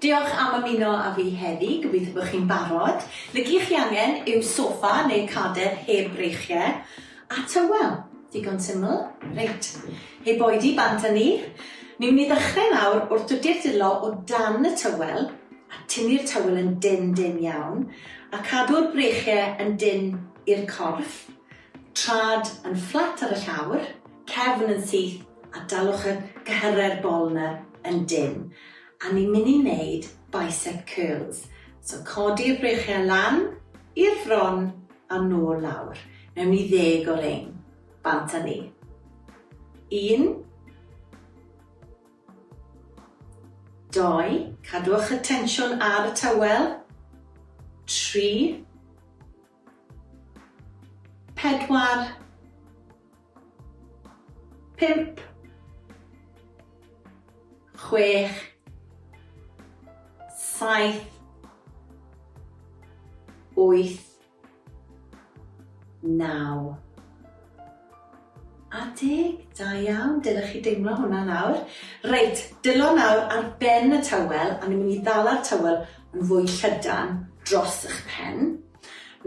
Diolch am ymuno â fi heddi, gobeithio bod chi'n barod. Na gyd chi angen yw soffa neu cader heb breichiau a tywel. Digon syml. Reit, heb oedi bant â ni. Ni'n mynd i ddechrau nawr wrth dwdu'r dwylo o dan y tywel a tynnu'r tywel yn dynn dynn iawn a cadw'r breichiau yn dynn i'r corff, trad yn fflat ar y llawr, cefn yn syth a dalwch y cyhyrau'r bol 'na yn dynn. A ni'n mynd i wneud bicep curls. So codi'r breichiau lan i'r fron a nôl lawr. Newn ni ddeg o rein. Bant â ni. Un. Doi. Cadwch y tensiwn ar y tywel. Tri. Pedwar. 5, 6, 7, 8, 9 a deg. Da iawn, dylech chi deimlo hwnna nawr. Reit, dylo nawr ar ben y tywel, a ni'n mynd i ddala'r tywel yn fwy llydan dros eich pen.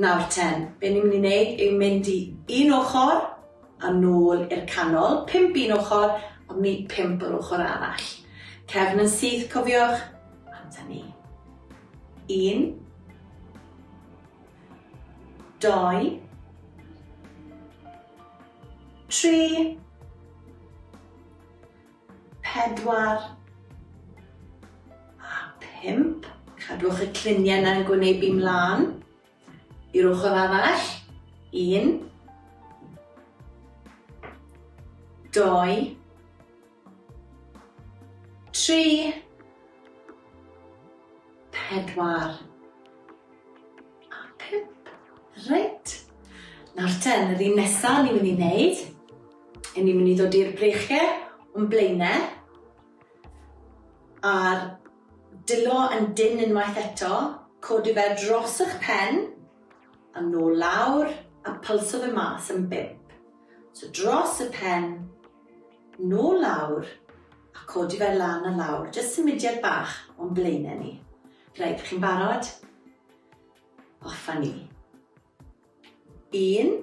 Nawr ten, be ni'n mynd i wneud yw mynd i un ochr a nôl i'r canol, pump un ochr a mi pump yr ochr arall. Cefn yn syth, cofiwch, amdani. Un, doi, tri, pedwar a phump. Cadwch y cluniau yna yn gwynebu mlaen i'r ochr arall. Un, doi, tri, pedwar a phump. Reit. Nawr ten, yr un nesaf ni'n mynd i wneud Yn ni'n mynd i ddod i'r breichiau o'n blaenau a'r dylo yn dynn unwaith eto, codi fe dros eich pen a nôl lawr a pylso fe mas yn bump. So dros y pen, nôl lawr a codi fe lan a lawr, jyst symudiad bach o'n blaenau ni. Reit, chi'n barod? Off â ni. Un,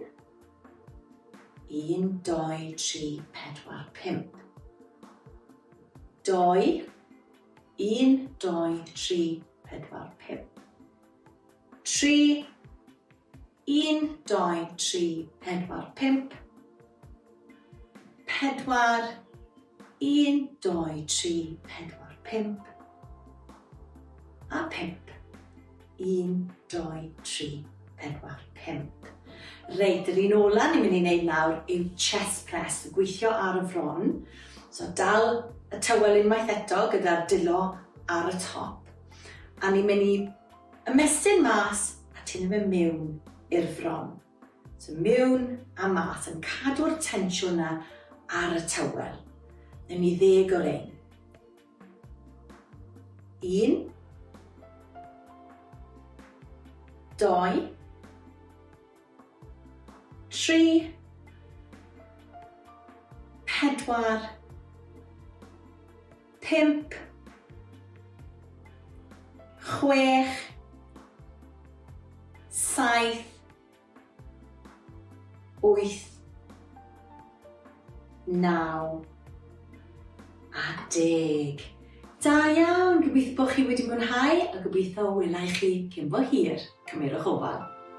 un, doi, tri, pedwar, pump. Doi, un, doi, tri, pedwar, pump. Tri, un, doi, tri, pedwar, pump. Pedwar, un, doi, tri, pedwar, pump. A pump. Un, doi, tri, pedwar, pump. Reit, yr un ola ni'n mynd i wneud nawr yw chest press, gweithio ar y fron. So dal y tywel unwaith eto gyda'r dwylo ar y top. A ni'n mynd i ymestyn mas a tynnu fe mewn i'r fron. So mewn a mas yn cadw'r tensiwn na ar y tywel. Newn ni ddeg o rein. Un. Doi. Tri. Pedwar. Pump. Chwech. Saith. 8, 9 a deg. Da iawn! Gobeithio bod chi wedi mwynhau a gobeithio wela i chi cyn bo hir. Cymerwch ofal.